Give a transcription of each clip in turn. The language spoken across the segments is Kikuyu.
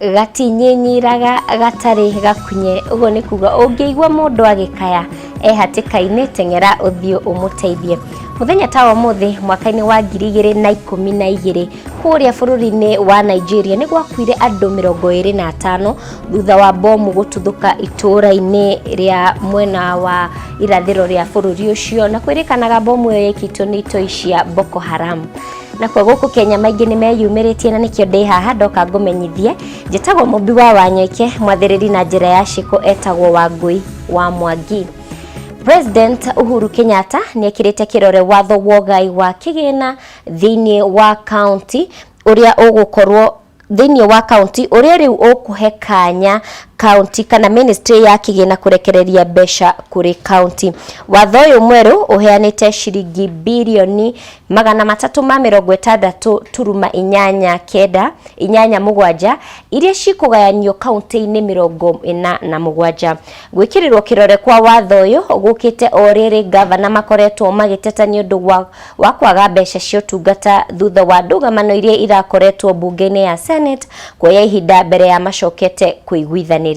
Gatinyinyiraga gatarĩ gakunye, ũguo nĩ kuga ũngĩigua mũndũ agĩkaya e hatĩka-inĩ, teng'era ũthiĩ ũmũteithie. Mũthenya ta wa ũmũthĩ mwaka-inĩ wa 2012 kũrĩa bũrũri-inĩ wa Nigeria nĩ gwakuire andũ 25 thutha wa bomu gũtuthũka itũũra-inĩ rĩa mwena wa irathĩro rĩa bũrũri ũcio, na kwĩrĩkanaga bomu ĩyo yekĩtwo nĩ itoi cia Boko Haram. Nakuo gũkũ Kenya maingĩ nĩ meyumĩrĩtie na nĩkĩo ndĩ haha ndoka ngũmenyithie. Njĩtagwo Mũmbi wa Wanyoike, mwathĩrĩri na njĩra ya ciĩko etagwo Wangũi wa Mwangi. President Uhuru Kenyatta nĩ ekĩrĩte kĩrore watho wa ũgai wa kĩgĩna thĩinĩ wa county ũrĩa ũgũkorwo thĩinĩ wa kaunti ũrĩa rĩu ũkũhe kanya kaunti kana ministry ya kĩgĩna kũrekereria mbeca kũrĩ kaunti. Watho ũyũ mwerũ ũheanĩte ciringi birioni 360.8987 iria cikũgayanio kaunti-inĩ 47. Gwĩkĩrĩrwo kĩrore kwa watho ũyũ gũkĩte o rĩrĩ ngavana makoretwo magĩteta nĩ ũndũ wa wa kwaga mbeca cia ũtungata thutha wa ndũgamano iria irakoretwo mbunge-inĩ ya Senate kuoya ihinda mbere ya macokete kũiguithanĩria.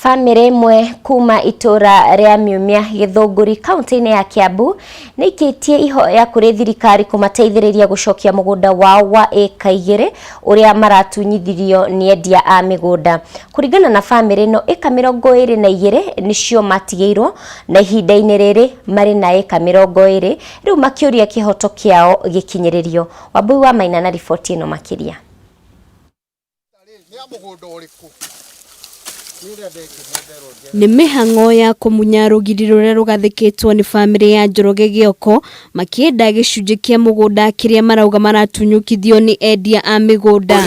Bamĩrĩ ĩmwe kuma itũra rĩa Miumia Gĩthũngũri kaunti-inĩ ya Kiambu nĩ ikĩtie ihoya kũrĩ thirikari kũmateithĩrĩria gũcokia mũgũnda wao wa ĩka 2 ũrĩa maratunyithirio nĩ endia a mĩgũnda. Kũringana na bamĩrĩ ĩno, ĩka 22 nĩcio matigĩirwo na ihinda-inĩ rĩrĩ marĩ na ĩka 20 rĩu makĩũria kĩhoto kĩao gĩkinyĩrĩrio. Wambui wa Maina na riboti ĩno makĩria. Nĩ mĩhang'o ya kũmunya rũgiri rũrĩa rũgathĩkĩtwo nĩ bamĩrĩ ya Njoroge Gĩoko makĩenda gĩcunjĩ kĩa mũgũnda kĩrĩa marauga maratunyũkithio nĩ endia a mĩgũnda.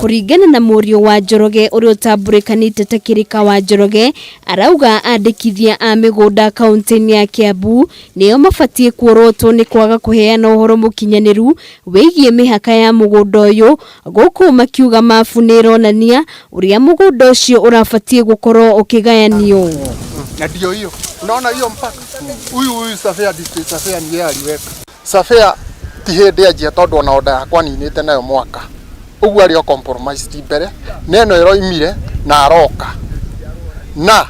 Kũringana na mũriũ wa Njoroge ũrĩa ũtambũrĩkanĩte ta Kĩrĩka wa Njoroge, arauga andĩkithia a mĩgũnda kaũntĩ-inĩ ya Kiambu nĩo mabatiĩ kuorotwo nĩ kwaga kũheana ũhoro mũkinyanĩru wĩgiĩ mĩhaka ya mũgũnda ũyũ, gũkũ makiuga mabu nĩ ĩronania ũrĩa mũgũnda ũcio ũrabatiĩ gũkorwo ũkĩgayanio. Na ndio hiyo. Unaona hiyo mpaka? Huyu huyu surveyor district surveyor ni yeye aliweka. Surveyor ti hĩndĩ anjia tondũ ona order yakwa ninĩte nayo mwaka. Ũguo arĩ o compromised mbere na ĩno ĩroimire na aroka. Na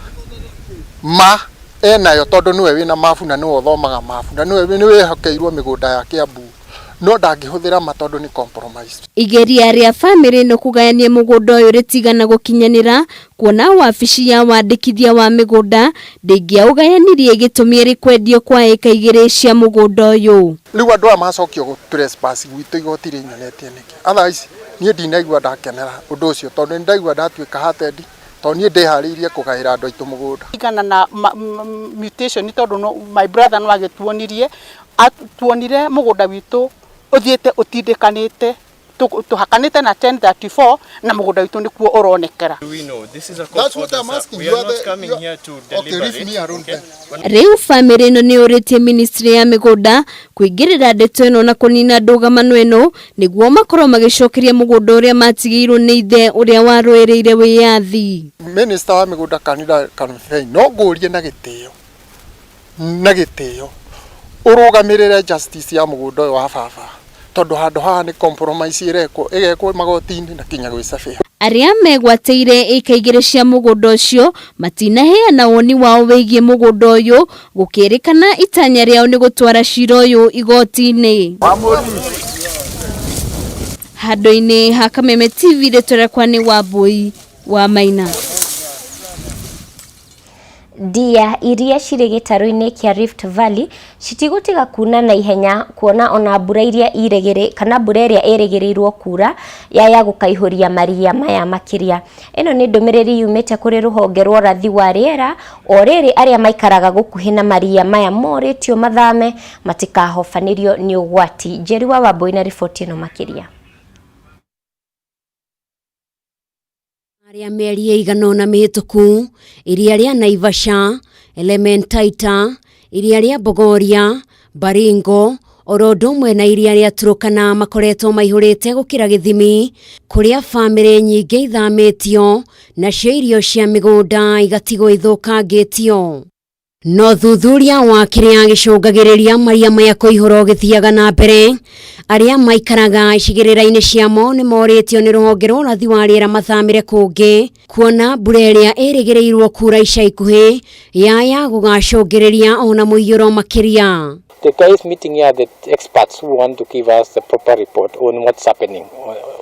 ma enayo tondũ nĩwe wĩna mabu na nĩwe ũthomaga mabu na nĩwe wĩhokeirwo mĩgũnda ya Kiambu no ndangĩhũthĩra ma tondũ nĩ compromised. Igeria rĩa bamĩrĩ ĩno kũgayania mũgũnda ũyũ rĩtigana gũkinyanĩra kuona wabici ya wandĩkithia wa mĩgũnda ndĩngĩaũgayanirie gĩtũmi arĩ kwendio kwa ĩka 2 cia mũgũnda ũyũ. Rĩu andũ aya macokio gũ trespass gwitũ igoti rĩnyonetie nĩkĩ? Otherwise niĩ ndinaigua ndakenera ũndũ ũcio tondũ nĩndaigua ndatuĩka hated tondũ niĩ ndĩharĩirie kũgaĩra andũ aitũ mũgũnda. Kũringana na mutation tondũ no, my brother no agĩtuonirie, tuonire mũgũnda witũ ũthiĩte ũtindĩkanĩte, tũhakanĩte na 1034 na mũgũnda witũ nĩkuo ũronekera. We know this is a court That's what order, I'm sir. asking. We You are are not the- coming you are- here to Okay, deliver leave it. me alone Okay? then. Rĩu bamĩrĩ ĩno nĩ yũrĩtie ministry ya mĩgũnda kũingĩrĩra ndeto ĩno na kũnina ndũgamano ĩno nĩguo makorwo magĩcokeria mũgũnda ũrĩa matigĩirwo nĩ ithe ũrĩa warũĩrĩire wĩyathi. Minister wa mĩgũnda Kanitha Kamithei no ngũrie na gĩtĩo, na gĩtĩo ũrũgamĩrĩre justice ya mũgũnda ũyũ wa baba tondũ handũ haha nĩ compromise ĩrekwo, ĩgekwo magoti-inĩ na kinya gwĩ surveyor. Arĩa megwatĩire ĩka 2 cia mũgũnda ũcio matinaheana woni wao wĩgiĩ mũgũnda ũyũ, gũkĩrĩkana itanya rĩao nĩ gũtwara cira ũyũ igoti-inĩ. Handũ-inĩ ha Kameme TV rĩtwa rĩakwa nĩ Wambui wa Maina. Ndia iria cirĩ gĩtarũ-inĩ kĩa Rift Valley citigũtiga kuna na ihenya kuona ona mbura iria irĩgĩrĩ kana mbura ĩrĩa ĩrĩgĩrĩirwo kura yaya gũkaihũria maria maya makĩria. Ĩno nĩ ndũmĩrĩri yumĩte kũrĩ rũhonge rwa ũrathi wa rĩera o rĩrĩ arĩa maikaraga gũkuhĩ na maria maya morĩtio mathame matikahobanĩrio nĩ ũgwati. Njeri wa Wambui na riboti ĩno makĩria. Arĩa mĩeri ĩigana ũna mĩhĩtũku, iria rĩa Naivasha, Elementaita, iria rĩa Bogoria, Baringo, Oro ũndũ ũmwe na iria rĩa Turkana makoretwo maihũrĩte gũkĩra gĩthimi, kũrĩa bamĩrĩ nyingĩ ithamĩtio nacio irio cia mĩgũnda igatigwo ithũkangĩtio. No thuthuria wa kĩrĩa gĩcũngagĩrĩria maria maya kũihũra ũgĩthiaga na mbere, arĩa maikaraga icigĩrĩra-inĩ ciamo nĩ morĩtio nĩ rũhonge rwa ũrathi wa rĩera mathamĩre kũngĩ, kuona mbura ĩrĩa ĩrĩgĩrĩirwo kura ica ikuhĩ yaya gũgacũngĩrĩria ona mũiyũro makĩria. The guys meeting here are the experts who want to give us the proper report on what's happening,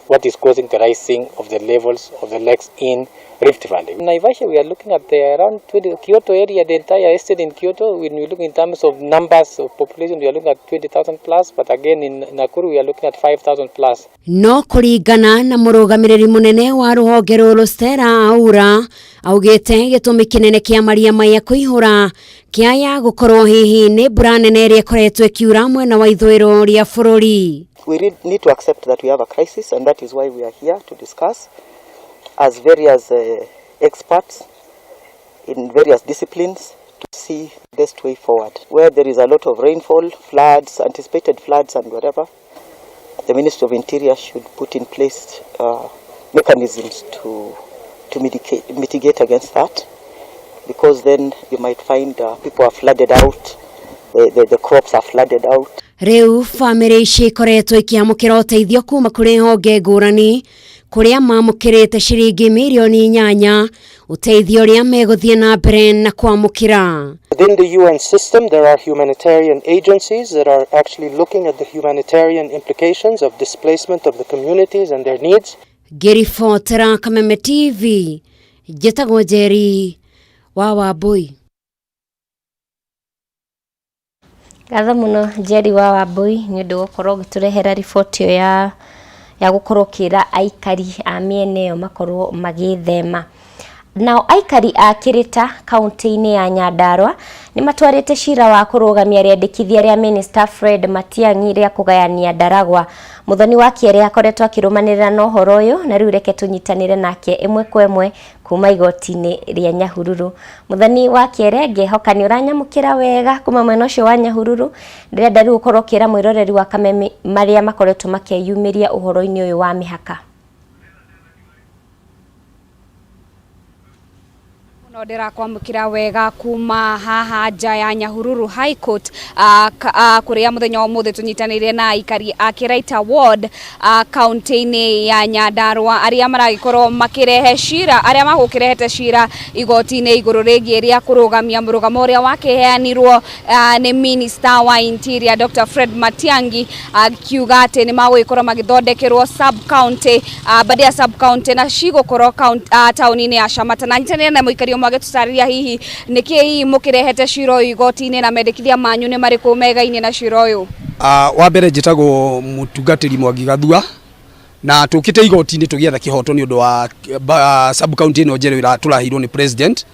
what is causing the rising of the levels of the lakes in Rift Valley. In Naivasha, we are looking at the around 20, Kyoto area, the entire estate in Kyoto. When we look in terms of numbers of population, we are looking at 20,000 plus, but again in Nakuru, we are looking at 5,000 plus. No kũringana na mũrũgamĩrĩri mũnene wa rũhonge rũrũ Stella Aura, augĩte gĩtũmi kĩnene kĩa maria maya kũihũra kĩaya gũkorwo hihi nĩ mbura nene ĩrĩa ĩkoretwo ĩkiura mwena wa ithũĩro rĩa bũrũri. We need to accept that we have a crisis, and that is why we are here to discuss as various experts in various disciplines to see the best way forward. Where there is a lot of rainfall, floods, anticipated floods and whatever, the Ministry of Interior should put in place mechanisms to mitigate against that, because then you might find people are flooded out, the crops are flooded out. Rĩu bamĩrĩ ici ikoretwo ikĩamũkĩra ũteithio kuma kũrĩ honge ngũrani, kũrĩa mamũkĩrĩte ciringi mirioni 8, ũteithio ũrĩa megũthiĩ na mbere na kwamũkĩra. Within the UN system, there are humanitarian agencies that are actually looking at the humanitarian implications of displacement of the communities and their needs. Ngĩribotera Kameme TV, njĩtagwo Njeri wa Wambui. Ngatho mũno Njeri wa Wambui nĩ ũndũ wa gũkorwo ũgĩtũrehera riboti ĩyo ya gũkorwo ũkĩra aikari a mĩena ĩyo makorwo magĩthema. Nao aikari a Kĩrĩta kaunti-inĩ ya Nyandarua nĩ matwarĩte cira wa kũrũgamia rĩandĩkithia rĩa Minister Fred Matiang'i rĩa kũgayania ndaragwa. Mũthoni wa Kĩere akoretwo akĩrũmanĩrĩra na ũhoro ũyũ, na rĩu reke tũnyitanĩre nake ĩmwe kwa ĩmwe kuma igoti-inĩ rĩa Nyahururu. Mũthoni wa Kĩere, ngehoka nĩ ũranyamũkĩra wega kuma mwena ũcio wa Nyahururu. Ndĩrenda rĩu ũkorwo ũkĩra mwĩroreri wa Kameme marĩa makoretwo makĩyumĩria ũhoro-inĩ ũyũ wa mĩhaka. No ndĩrakwamũkĩra wega kuma haha nja ya Nyahururu High Court, kũrĩa mũthenya wa ũmũthĩ tũnyitanĩire na aikari a Kĩraita Ward, kaunti-inĩ ya Nyandarua, arĩa maragĩkorwo makĩrehe cira, arĩa magũkĩrehete cira igoti-inĩ igũrũ rĩgiĩ rĩa kũrũgamia mũrũgamo ũrĩa wakĩheanirwo nĩ Minister wa Interior Dr. Fred Matiang'i, akiuga atĩ nĩ magũgĩkorwo magĩthondekerwo sub county, Aberdare sub county, na cigũkorwo taũni-inĩ ya Shamata. Na nyitanĩre na mũikari ũmwe agĩtũtarĩria hihi nĩkĩ hihi mũkĩrehete cira ũyũ igoti-inĩ na mendekithia manyu nĩ marĩkũ megaine na cira ũyũ. Wa mbere njĩtagwo mũtungatĩri Mwangi Gathua, na tũkĩte igoti-inĩ tũgĩetha kĩhoto nĩ ũndũ wa sub county ĩno njerũ tũraheirwo nĩ president,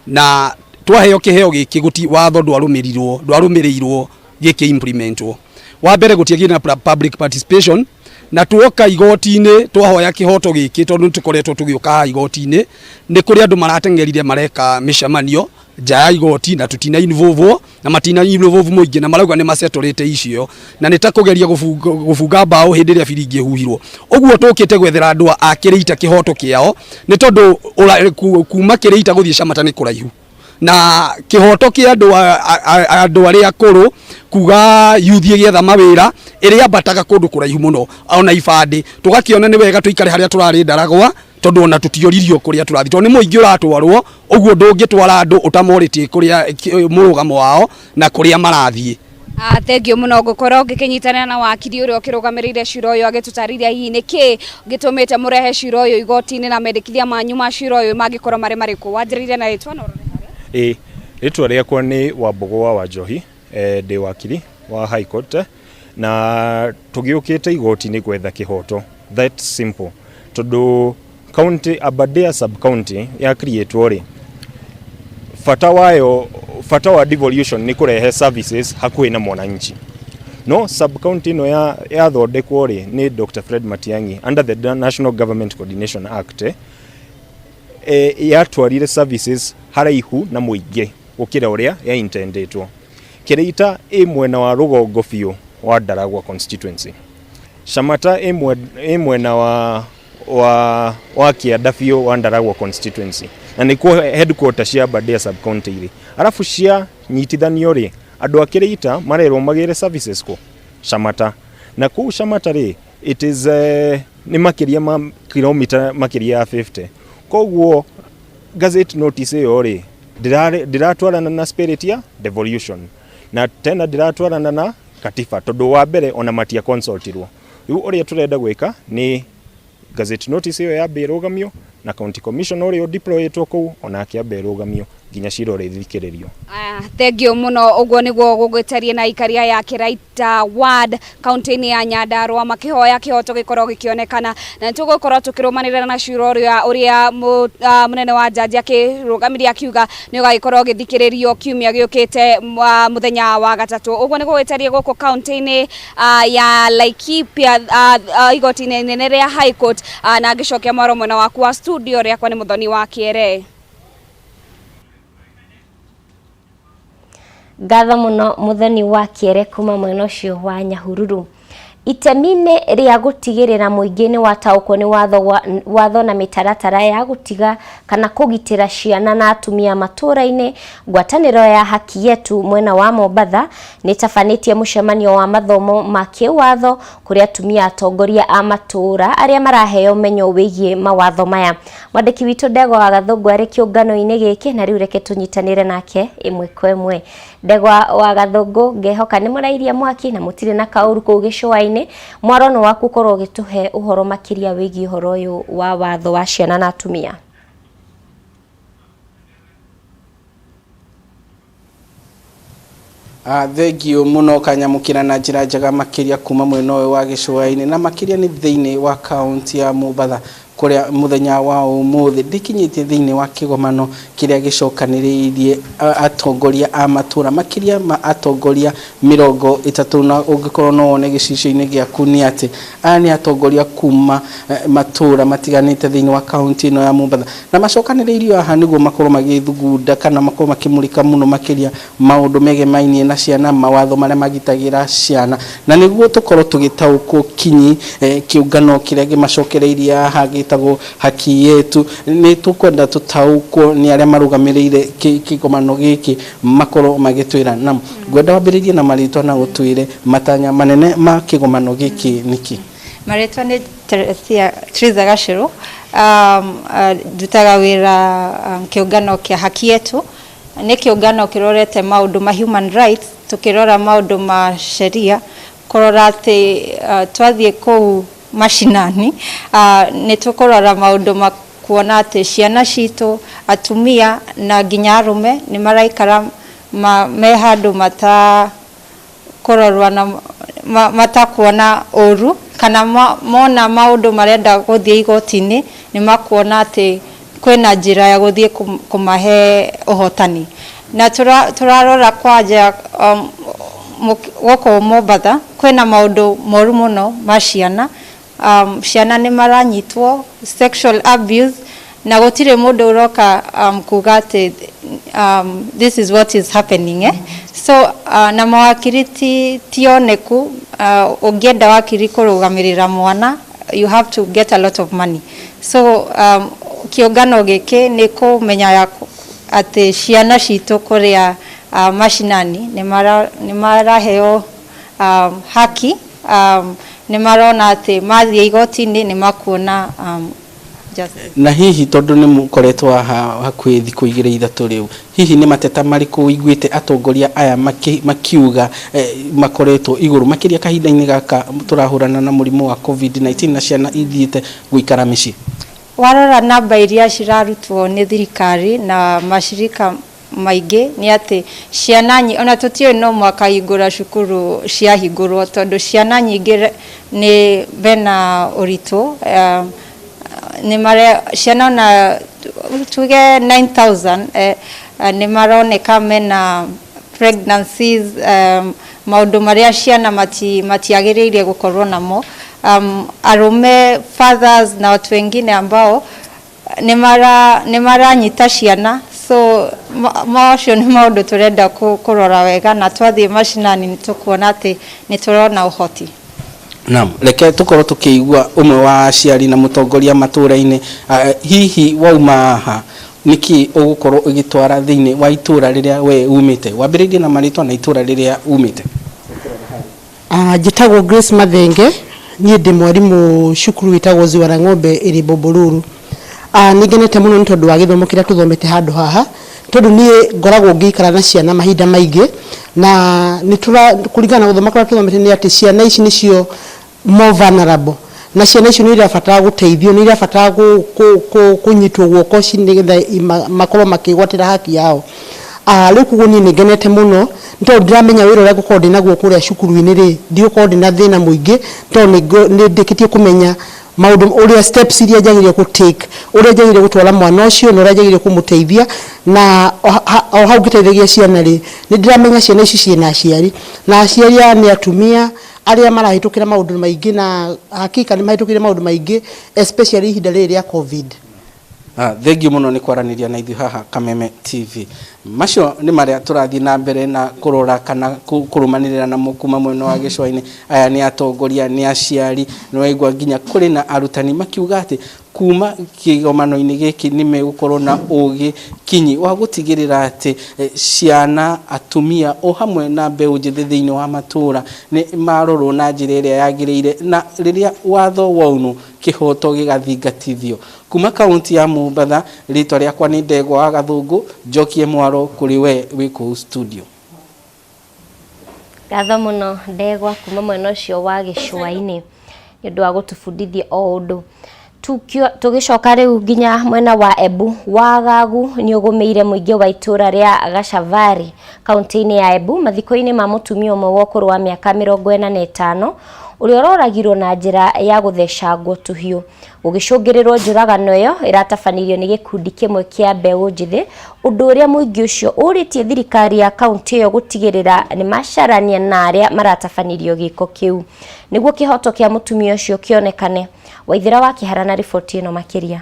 na twaheo kĩheo gĩkĩ gũti watho ndwarũmĩrĩirwo gĩkĩ implementwo. Wa mbere gũtiagĩire na public participation, na tuoka igoti-inĩ twahoya kĩhoto gĩkĩ tondũ nĩtũkoretwo tũgĩũka haha igoti-inĩ, nĩ kũrĩ andũ marateng'erire mareka mĩcemanio nja ya igoti na tũtina involve, na matina involve mũingĩ, na marauga nĩ macetũrĩte icio, na nĩ ta kũgeria gũbunga mbaũ hĩndĩ ĩrĩa biringi ĩhuhirwo. Ũguo tũkĩte gwethera andũ a Kĩrĩita kĩhoto kĩao, nĩ tondũ kuma Kĩrĩita gũthiĩ Shamata nĩ kũraihu, na kĩhoto kĩa andũ arĩa akũrũ kuga yuthi ĩgĩetha mawĩra ĩrĩa ambataga kũndũ kũraihu mũno, ona ibandĩ tũgakĩona nĩ wega tũikare harĩa tũrarĩ ndaragwa, tondũ ona tũtioririo kũrĩa tũrathiĩ, tondũ nĩ mũingĩ ũratwarwo. Ũguo ndũngĩtwara andũ ũtamorĩtie kũrĩa mũrũgamo wao na kũrĩa marathiĩ. Thengiũ mũno ngũkorwo ngĩkĩnyitanĩra na wakiri ũrĩa ũkĩrũgamĩrĩire cira ũyũ agĩtũtarĩria hihi nĩkĩ gĩtũmĩte mũrehe cira ũyũ igoti-inĩ na mendekithia manyu ma cira ũyũ mangĩkorwo marĩ marĩkũ. Wanjĩrĩire na rĩtwa na ũrore harĩa. Ĩ, rĩtwa rĩakwa nĩ Wambũgũ wa Wanjohi, ndĩ wakiri wa High Court, na tũgĩũkĩte igoti-inĩ gwetha kĩhoto, that simple, tondũ county Aberdare sub county ya create rĩ, bata wayo, bata wa devolution nĩ kũrehe services hakuhĩ na mwananchi. No sub county ĩno yathondekwo rĩ nĩ Dr. Fred Matiang'i under the National Government Coordination Act, yatwarire services haraihu na mũingĩ gũkĩra ũrĩa ya intendetwo. Kĩrĩita ĩ mwena wa rũgongo biũ. wa Ndaragwa constituency. Shamata ĩ mwena wa kĩanda biũ wa Ndaragwa constituency, na nĩkuo headquarter cia Aberdare sub county irĩ. Arabu cia nyitithanio rĩ, andũ a Kĩrĩita marerwo magĩre services kũ Shamata, na kũu Shamata rĩ, it is nĩ makĩria ma kilomita makĩria ya 50. Koguo gazette notice ĩyo rĩ, ndĩratwarana na spirit ya devolution, na tena ndĩratwarana na katiba, tondũ wa mbere ona matia consultirwo. Rĩu ũrĩa tũrenda gwĩka nĩ gazette notice ĩyo yambe ĩrũgamio, na county commissioner ũrĩa ũdeployetwo kũu onake ambe ĩrũgamio nginya cira ũrĩthikĩrĩrio. Thengio muno. Uguo niguo gũgĩtarie na ikaria ya Kĩraita ward kaunti-inĩ ya Nyandarua makĩhoya kĩhoto gĩkorwo gĩkĩonekana, na nĩtũgũkorwo tũkĩrũmanĩrĩra na cira ũrĩa mũnene wa jaji akĩrũgamirie akiuga nĩ ũgagĩkorwo ũgĩthikĩrĩrio kiumia gĩũkĩte, mũthenya wa gatatũ. Ũguo nĩguo gũgĩtarie gũkũ kaunti-inĩ ya Laikipia, igoti-inĩ inene rĩa High Court, na ngĩcokia mwaro mwena waku wa studio. Rĩakwa nĩ Mũthoni wa Kĩere. Ngatho muno, Muthoni wa Kĩere, kuma mwena ũcio wa Nyahururu. Itemi-inĩ rĩa gũtigĩrĩra mũingĩ nĩ wataũkwo nĩ watho na mĩtaratara ya gũtiga kana kũgitĩra ciana na atumia matũũra-inĩ, ngwatanĩro ya Haki Yetu mwena wa Mombatha nĩ ĩtabanĩtie mũcemanio wa mathomo ma kĩwatho kũrĩ atumia atongoria a matũũra arĩa maraheo ũmenyo wĩgiĩ mawatho maya. Mwandĩki witũ Ndegwa wa Gathũngũ arĩ kĩũngano-inĩ gĩkĩ, na rĩu reke tũnyitanĩre nake ĩmwe kwa ĩmwe. Ndegwa wa Gathũngũ, ngehoka nĩ mũrairia mwaki na mũtirĩ na kaũru kũu gĩcũa-inĩ. Mwaro nĩ waku ũkorwo ũgĩtũhe ũhoro makĩria wĩgiĩ ũhoro ũyũ wa watho wa ciana na atumia. Thengio mũno, kanyamũkĩra na njĩra njega makĩria kuma mwena ũyũ wa gĩcũa-inĩ, na makĩria nĩ thĩinĩ wa kaunti ya Mombatha, kũrĩa mũthenya wa ũmũthĩ ndĩkinyĩtie thĩinĩ wa kĩgomano kĩrĩa gĩcokanĩrĩirie atongoria a matũra makĩria ma atongoria 30. Na ũngĩkorwo no wone gĩcicio-inĩ gĩaku nĩ atĩ aya nĩ atongoria kuma matũra matiganĩte thĩinĩ wa kaunti ĩno ya Mombatha, na macokanĩrĩirio haha nĩguo makorwo magĩthugunda kana makorwo makĩmũrĩka mũno makĩria maũndũ megemainie na ciana, mawatho marĩa magitagĩra ciana, na nĩguo tũkorwo tũgĩtaũkwo kinyi kĩũngano kĩrĩa gĩmacokereirie haha gĩtagwo Haki Yetu. Nĩ tũkwenda tũtaũkwo nĩ arĩa marũgamĩrĩire kĩgomano gĩkĩ makorwo magĩtwĩra. Na ngwenda wambĩrĩrie na marĩtwa na ũtwĩre matanya manene ma kĩgomano gĩkĩ nĩkĩ. Marĩtwa nĩ Teresia Triza Gaciru. Ndutaga wĩra kĩũngano kĩa Haki Yetu. Nĩ kĩũngano kĩrorete maũndũ ma human rights, tũkĩrora maũndũ ma sheria, kũrora atĩ twathiĩ kũu mashinani nĩ tũkũrora maũndũ ma kuona atĩ ciana citũ, atumia na nginya arũme nĩ maraikara me handũ mata kũrorwo na matakuona ũru, kana mona maũndũ marenda gũthiĩ igoti-inĩ nĩ makuona atĩ kwĩna njĩra ya gũthiĩ kũmahe ũhotani. Na tũrarora kwanja gũkũ Mombatha kwĩna maũndũ moru mũno ma ciana. Ciana nĩ maranyitwo, sexual abuse, na gũtirĩ mũndũ ũroka kuga atĩ this is what is happening, eh? So na mawakiri ti oneku. Ũngĩenda wakiri kũrũgamĩrĩra mwana, you have to get a lot of money. So kĩũngano gĩkĩ nĩ kũmenya atĩ ciana citũ kũrĩa mashinani nĩ maraheo haki, nĩ marona atĩ mathiĩ igoti-inĩ nĩ makuona justice. Na hihi tondũ nĩ mũkoretwo haha hakuhĩ thikũ 2 3 rĩu, hihi nĩ mateta marĩkũ ũiguĩte atongoria aya makiuga makoretwo igũrũ makĩria kahinda-inĩ gaka tũrahũrana na mũrimũ wa COVID-19 na ciana ithiĩte gũikara mĩciĩ? Warora namba iria cirarutwo nĩ thirikari na mashirika maingĩ nĩ atĩ ciana ona tũtiũĩ no mwaka hingũra cukuru ciahingũrwo, tondũ ciana nyingĩ nĩ bena ũritũ, nĩ mare ciana ona tuge 9000 nĩ maroneka mena pregnancies, maũndũ marĩa ciana matiagĩrĩire gũkorwo namo. Arũme, fathers na watu wengine ambao nĩ maranyita ciana. So macio nĩ maũndũ tũrenda kũrora wega, na twathiĩ macinani nĩ tũkuona atĩ nĩ tũrona ũhoti. Naam, reke tukorwo tukiigua umwe wa aciari na mutongoria matura-inĩ. Hihi wauma haha niki ugukorwo ugitwara thiini wa itura riria we umite? Wambiririe na maritwa na itura riria umite. Njĩtagwo Grace Mathenge, niĩ ndĩ mwarimũ cukuru wĩtagwo Ziwa la Ng'ombe ĩrĩ Bombolulu. Nĩ ngenete mũno nĩ tondũ wa gĩthomo kĩrĩa tũthomete handũ haha, tondũ niĩ ngoragwo ngĩikara na ciana mahinda maingĩ, na nĩ kũringana na gũthoma kũrĩa tũthomete nĩ atĩ ciana ici nĩcio more vulnerable, na ciana icio nĩ irabatara gũteithio, nĩ irabatara kũnyitwo guoko nĩgetha makorwo makĩgwatĩra haki yao. Rĩu koguo niĩ nĩ ngenete mũno nĩ tondũ ndĩramenya wĩra ũrĩa ngũkorwo ndĩnaguo kũrĩa cukuru-inĩ rĩ, ndigũkorwo ndĩna thĩna mũingĩ tondũ nĩ ndĩkĩtie kũmenya maũndũ ũrĩa steps iria njagĩrĩire gũ take, ũrĩa njagĩrĩire gũtwara mwana ũcio na ũrĩa njagĩrĩire kũmũteithia. Na o hau ngĩteithagia ciana rĩ, nĩ ndĩramenya ciana ici ciĩna aciari, na aciari aya nĩ atumia arĩa marahĩtũkĩra maũndũ maingĩ, na hakika nĩ mahĩtũkĩire maũndũ maingĩ especially ihinda rĩrĩ rĩa COVID. Thengiũ mũno nĩ kwaranĩria na ithuĩ haha Kameme TV. Macio nĩ marĩa tũrathiĩ na mbere na kũrora kana kũrũmanĩrĩra namo kuma mwena wa gĩcũa-inĩ. Aya nĩ atongoria, nĩ aciari, nĩ waigua nginya kũrĩ na arutani makiuga atĩ kuma kĩgomano-inĩ gĩkĩ nĩ megũkorwo na ũgĩ kinyi wa gũtigĩrĩra atĩ ciana, atumia o hamwe na mbeũ njĩthĩ thĩinĩ wa matũra nĩ marorwo na njĩra ĩrĩa yagĩrĩire, na rĩrĩa watho waunwo kĩhoto gĩgathingatithio. Kuma kaunti ya Mombatha, rĩtwa rĩakwa nĩ Ndegwa wa Gathũngũ, njokie mwaro kũrĩ we wĩ kũu studio. Ngatho mũno Ndegwa kuma mwena ũcio wa gĩcũa-inĩ nĩ ũndũ wa gũtũbundithia o ũndũ. Tũgĩcoka rĩu nginya mwena wa Embu, wagagu nĩ ũgũmĩire mũingĩ wa itũra rĩa Gacavari kaunti-inĩ ya Embu mathiko-inĩ ma mũtumia ũmwe wa ũkũrũ wa mĩaka 45 ũrĩa ũroragirwo na njĩra ya gũthecangwo tũhiũ. Gũgĩcũngĩrĩrwo njũragano ĩyo ĩratabanirio nĩ gĩkundi kĩmwe kĩa mbeũ njĩthĩ, ũndũ ũrĩa mũingĩ ũcio ũrĩtie thirikari ya kaunti ĩyo gũtigĩrĩra nĩ macarania na arĩa maratabanirio gĩko kĩu nĩguo kĩhoto kĩa mũtumia ũcio kĩonekane. Waithera wa Kĩhara na riboti ĩno makĩria.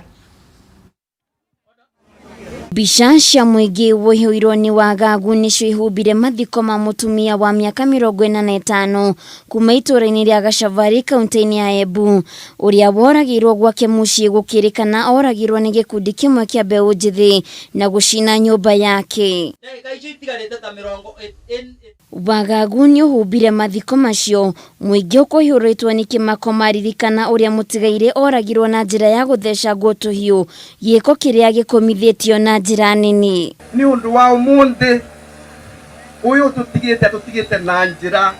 Mbica cia mũingĩ ũihũirwo nĩ wagagu nĩcio ihumbire mathiko ma mũtumia wa mĩaka 45 kuma itũra-inĩ rĩa Gacavari kaunti-inĩ ya Embu, ũrĩa woragĩirwo gwake mũciĩ gũkĩrĩkana oragirwo nĩ gĩkundi kĩmwe kĩa mbeũ njĩthĩ na gũcina nyũmba yake. Wagagu nĩ ũhumbire mathiko macio, mũingĩ ũkũihũrĩtwo nĩ kĩmako maririkana ũrĩa mũtigaire oragirwo na njĩra ya gũthecangwo tũhiũ, gĩko kĩrĩa gĩkũmithĩtio na njĩra nene. Nĩ ũndũ wa ũmũthĩ ũyũ tũtigĩte na njĩra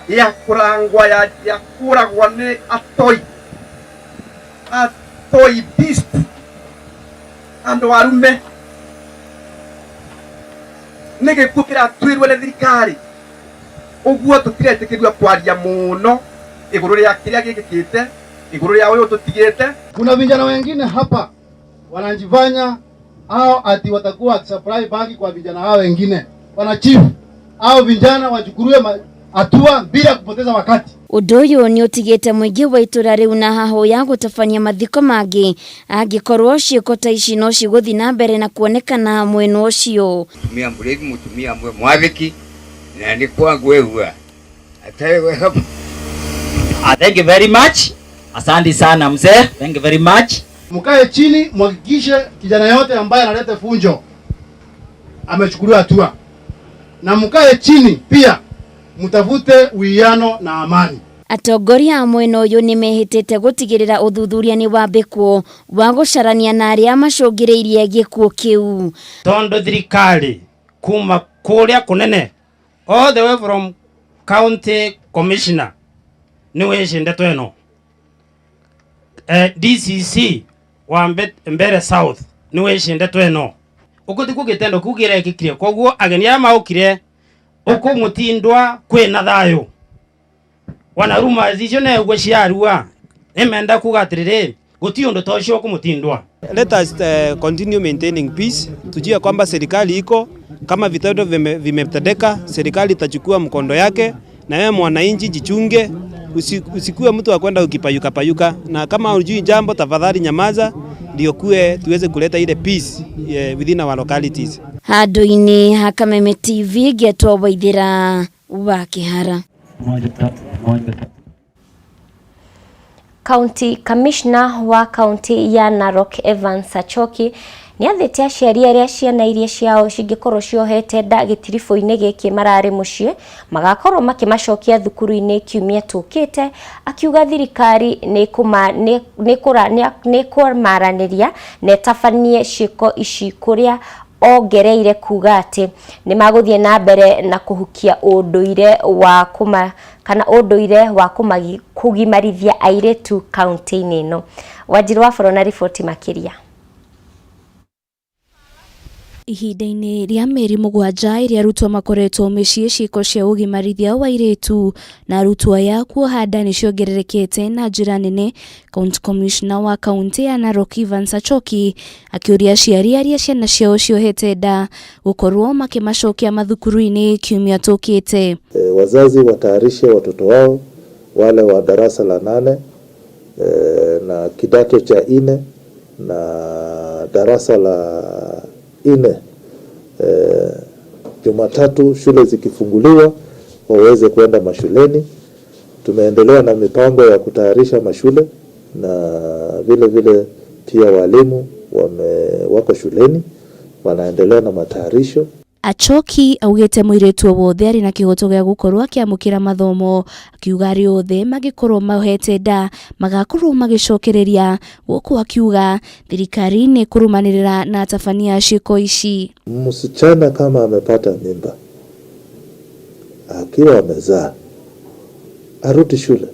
ya kũrangwa ya kũragwo nĩ atoi beast, andũ arume, nĩ gĩkuũ kĩratuĩrwo nĩ thirikari. Ũguo tũtiretĩkĩrio kwaria mũno igũrũ rĩa kĩrĩa gĩkĩkĩte, igũrũ rĩa ũyũ tũtigĩte. Kuna vijana wengine hapa wanajifanya hao ati watakuwa supply bangi kwa vijana hao wengine. Wana chief hao vijana wachukuliwe hatua bila kupoteza wakati. Ũndũ ũyũ nĩ ũtigĩte mũingĩ wa itũra rĩu na hahũ ya gũtabania mathiko mangĩ angĩkorwo ciĩko ta ici no cigũthiĩ na mbere na kuonekana mwena ũcio. Mũtumia mũrĩthi, mũtumia mwathĩki, na nĩ kwangwĩhua. Thank you very much. Asante sana mzee. Thank you very much. Mkae chini mhakikishe kijana yote ambaye analeta funjo amechukuliwa hatua. Na mkae chini pia mtafute uwiano na amani. Atongoria a mwena ũyũ nĩmehĩtĩte gũtigĩrĩra ũthuthuria nĩ wambĩkwo wa gũcarania na arĩa macũngĩrĩirie gĩkuũ kĩu. Tondũ thirikari kuma kũrĩa kũnene all the way from county commissioner nĩ wĩci ndeto ĩno, DCC wa Mbere South nĩ wĩci ndeto ĩno, ũguo tikuo gĩtendo kĩu kĩrekĩkire. Koguo ageni arĩa maũkire ũkũmũtindwa kwĩna thayũ, wanaruma icio neguo ciarua nĩmenda kuga atĩrĩrĩ gũtirĩ ũndũ ta ũcio ũkũmũtindwa. Let us continue maintaining peace. Tujue kwamba serikali iko, kama vitendo vimetendeka, serikali itachukua mkondo yake, na wewe mwananchi jichunge, usikuwe mtu wa kwenda ukipayuka payuka, na kama hujui jambo tafadhali nyamaza. ndio kuwe tuweze kuleta ile peace within our localities. Handũ-inĩ ha Kameme TV ngĩetwo Waithĩra wa Kĩhara. County Commissioner wa kaunti ya Narok Evans Sachoki nĩ athĩte aciari arĩa ciana iria ciao cingĩkorwo ciohete nda gĩtiribũ-inĩ gĩkĩ mararĩ mũciĩ magakorwo makĩmacokia thukuru-inĩ kiumia tũkĩte, akiuga thirikari nĩ kũmaranĩria na ĩtabanie ciĩko ici kũrĩa ongereire kuga atĩ nĩ magũthiĩ na mbere na kũhukia ũndũire wa kana ũndũire wa kũgimarithia airĩtu kaunti-inĩ ĩno. Wanjiru wa Boro na riboti makĩria. Ihinda-inĩ rĩa mĩeri 7 ĩrĩa arutwo makoretwo mĩciĩ, ciĩko cia ũgimarithia wa airĩtu na arutwo aya kuoha nda nĩ ciongererekete na njĩra nene. County Commissioner wa kaunti ya Narok Evans Achoki akĩũria aciari arĩa ciana ciao ciohete nda gũkorwo makĩmacokia mathukuru-inĩ kiumia tũkĩte. Wazazi watayarishe watoto wao wale wa darasa la 8 na kidato cha 4 na darasa la 4. Jumatatu shule zikifunguliwa waweze kwenda mashuleni. Tumeendelea na mipango ya kutayarisha mashule na vile vile pia walimu wako shuleni wanaendelea na matayarisho. Achoki augite mũirĩtu wothe arĩ na kĩhoto gĩa gũkorwo akĩamũkĩra mathomo, akiuga arĩa othe mangĩkorwo mohete nda magakorwo magĩcokereria, gũkũ akiuga thirikari nĩ kũrũmanĩrĩra na atabania a ciĩko ici. Msichana kama amepata mimba akiwa amezaa arudi shule,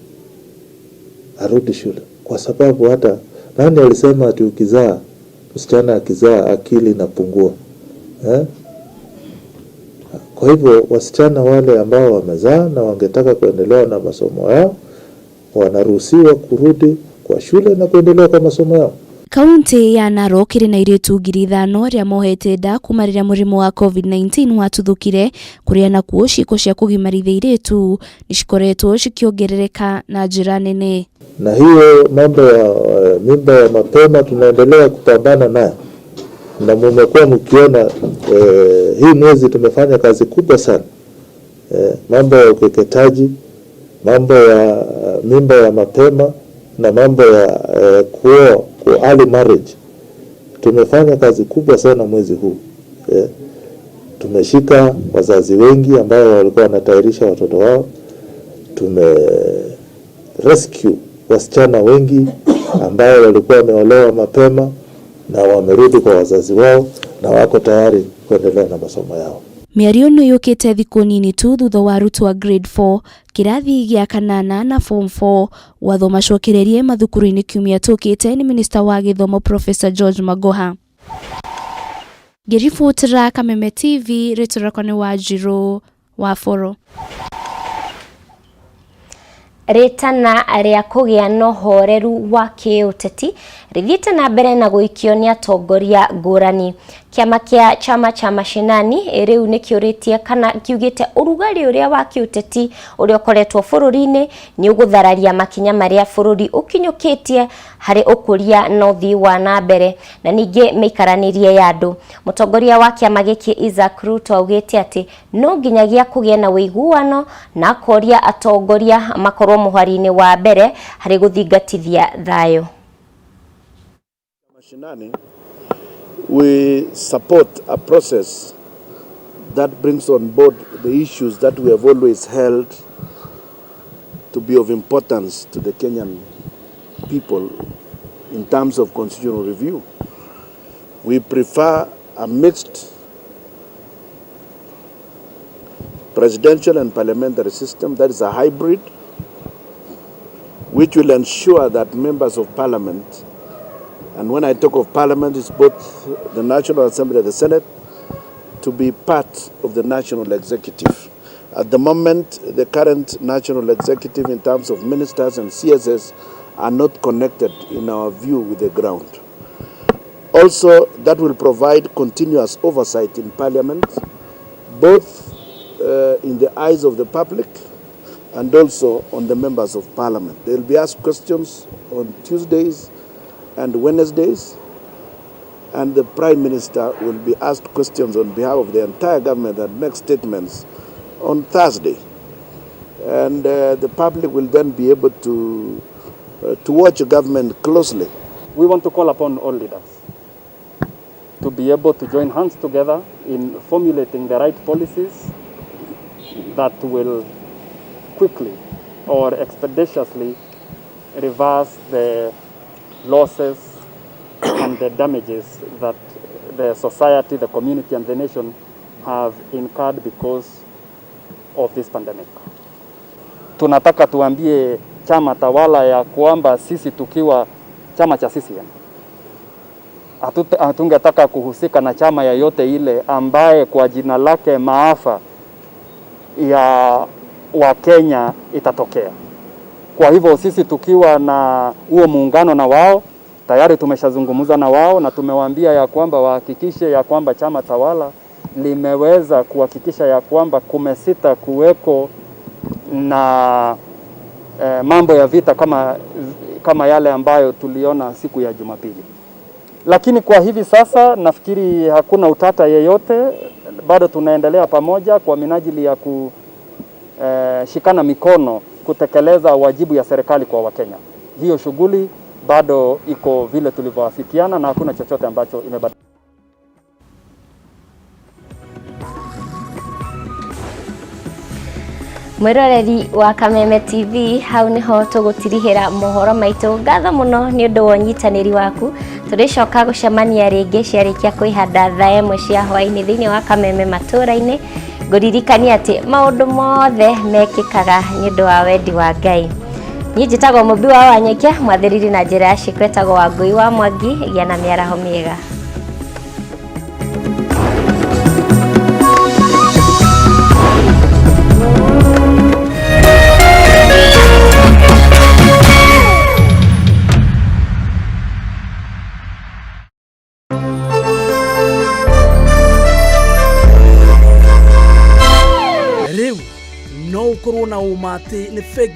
arudi shule, kwa sababu hata nani alisema ati ukizaa, msichana akizaa akili inapungua Kwa hivyo wasichana wale ambao wamezaa na wangetaka kuendelea na masomo yao wanaruhusiwa kurudi kwa shule na kuendelea kwa masomo yao. Kaunti ya Narok ĩrĩ na airĩtu 5,000 arĩa mohete nda kuma rĩrĩa mũrimũ wa COVID-19 watuthũkire, kũrĩa nakuo ciĩko cia kũgimarithia airĩtu nĩ cikoretwo cikĩongerereka na njĩra nene. Na hiyo mambo ya mimba ya mapema tunaendelea kupambana nayo, na mmekuwa mkiona hii mwezi tumefanya kazi kubwa sana. Mambo ya ukeketaji, mambo ya mimba ya mapema na mambo ya kuoa kwa early marriage. Tumefanya kazi kubwa sana mwezi huu. Tumeshika wazazi wengi ambao walikuwa wanatayarisha watoto wao. Tume rescue wasichana wengi ambao walikuwa wameolewa mapema na wamerudi kwa wazazi wao na wako tayari kuendelea na masomo yao. Mĩario ĩno yũkĩte thikũ nini tu thutha wa arutwo a grade 4 kĩrathi gĩa kanana na form 4 gwatho macokererie mathukuru-inĩ kiumia tũkĩte nĩ Minister wa Gĩthomo Professor George Magoha. Ngĩribotera Kameme TV, rĩtwa rĩakwa nĩ Wanjiru wa Boro. Rĩtana rĩa kũgĩa na ũhoreru wa kĩũteti rĩthiĩte na mbere na gũikio nĩ atongoria ngũrani. Kĩama kĩa chama cha mashinani rĩu nĩ kĩũrĩtie kana kiugĩte ũrugarĩ ũrĩa wa kĩũteti ũrĩa ũkoretwo bũrũri-inĩ nĩ ũgũthararia makinya marĩa bũrũri ũkinyũkĩtie harĩ ũkũria na ũthii wa na mbere na ningĩ mĩikaranĩrie ya andũ. Mũtongoria wa kĩama gĩkĩ Isaac Ruto augĩte atĩ no nginyagia kũgĩe na ũiguano na akoria atongoria makorwo mũhari-inĩ wa mbere harĩ gũthingatithia thayũ. Mashinani, we support a process that brings on board the issues that we have always held to be of importance to the Kenyan people in terms of constitutional review. We prefer a mixed presidential and parliamentary system, that is a hybrid, which will ensure that members of parliament, and when I talk of parliament, it's both the National Assembly and the Senate, to be part of the national executive. At the moment, the current national executive in terms of ministers and CSS are not connected, in our view, with the ground. Also, that will provide continuous oversight in parliament, both in the eyes of the public and also on the members of parliament. They'll be asked questions on Tuesdays and Wednesdays. And the Prime Minister will be asked questions on behalf of the entire government and make statements on Thursday. And the public will then be able to watch the government closely. We want to call upon all leaders to be able to join hands together in formulating the right policies that will quickly or expeditiously reverse the losses and the damages that the society, the community, and the nation have incurred because of this pandemic. Tunataka tuambie chama tawala ya kwamba sisi tukiwa chama cha CCM hatungetaka kuhusika na chama yoyote ile ambaye kwa jina lake maafa ya Wakenya itatokea. Kwa hivyo sisi tukiwa na huo muungano na wao tayari tumeshazungumza na wao na tumewaambia ya kwamba wahakikishe ya kwamba chama tawala limeweza kuhakikisha ya kwamba kumesita kuweko na mambo ya vita kama yale ambayo tuliona siku ya Jumapili. Lakini kwa hivi sasa nafikiri hakuna utata yeyote, bado tunaendelea pamoja kwa minajili ya kushikana mikono kutekeleza wajibu ya serikali kwa Wakenya. Hiyo shughuli bado iko vile tulivyoafikiana na hakuna chochote ambacho imebadilika. Mwiroreri wa Kameme TV, hau niho tugutirihira mohoro maitu. Ngatho muno ni undu wa unyitaniri waku. Turicoka gucemania ringi ciarikia kwihanda thaa 1 cia hwaini thiini wa Kameme matura-ini. Nguririkania ati maundu mothe mekikaga ni undu wa wendi wa Ngai. Niĩ njĩtagwo Mũmbi wa Wanyeke, mwathĩrĩri na njĩra ya ciĩko etagwo Wangũi wa Mwangi. Gĩa na mĩaraho mĩega. Rĩu no ũkorwo na ũma atĩ nĩ bengi.